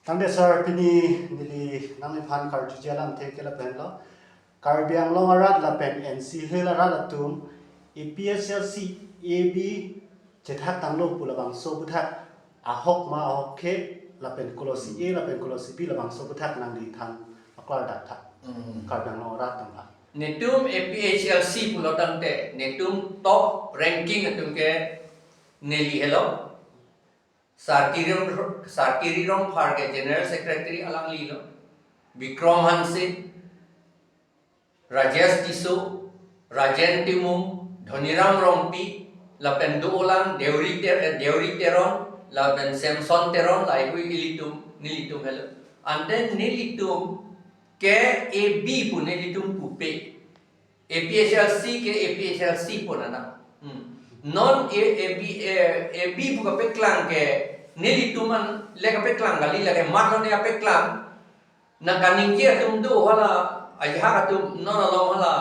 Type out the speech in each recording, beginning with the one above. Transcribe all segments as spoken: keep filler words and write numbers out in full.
Tangte sir, pini neli nangliphan karjuji alamthe ke lapenlo. Karbi Anglong arat lapen N C Hills arat atum A P H L C A B chethak tanglo pu labangso aputhak ahok ma ahok ke lapen kolosi A lapen kolosi B labangso aputhak nangliphan paklardak tha. Hmm. Karbi Anglong arat atum aphan. Netum A P H L C pulo tangte, netum top ranking atum ke neli helo. Sarkiri Rong-, Sarkiri Rongphar ke General Secretary alanglilo. Bikram Hanse, Rajesh Tisso, Rajen Timung, Dhoniram Rongpi, lapen dolang Deuri Ter-, eh, Deuri Teron, lapen Samson Teron, lahei hui ilitum, nelitum helo. And then nelitum ke A B pu nelitum pupe. A P H L C ke A P H L C pu nana. Hmm. Non A, A B, eh, A B pu kapeklang ke nelitum an le kapeklang kali, lake mat lo ne kapeklang. Nangkaningje atum do hala, ajahak atum non along hala,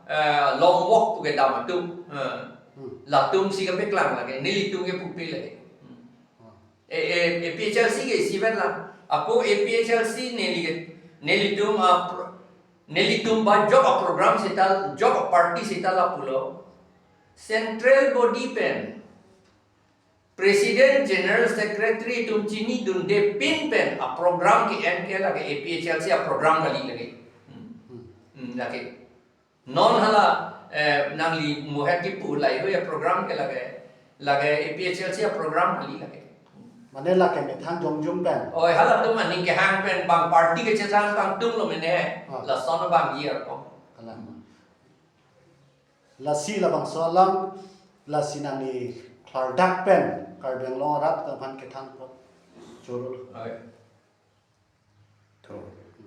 eh, long walk pu kedam atum. Eh, Hmm. Latum si kapeklang lake, nelitum ke pupe lake. Hmm. Hmm. Eh, eh, A P H L C ke isivet lang. Ako A P H L C neli ke, nelitum a pro-, nelitum ba jok a program seta, jok a party seta lapulo. Central body pen President, General Secretary atum chinidunde pin pen a program ke-en ke lake A P H L C a program kali lake. Hmm. Hmm, lake. Non hala, eh, nangli muhet kipu lahei hui a program ke lake, lake A P H L C a program kali lake. Mane lake methang jongjung pen. Oi, halatum aning kehang pen bang party kechethang tangtung lo mene. Ah. Lason abang year ko. Alam. Lasi labangso alam, lasi nangli klardak pen Karbi Anglong arat atum aphan kethan po. Choro. Oi.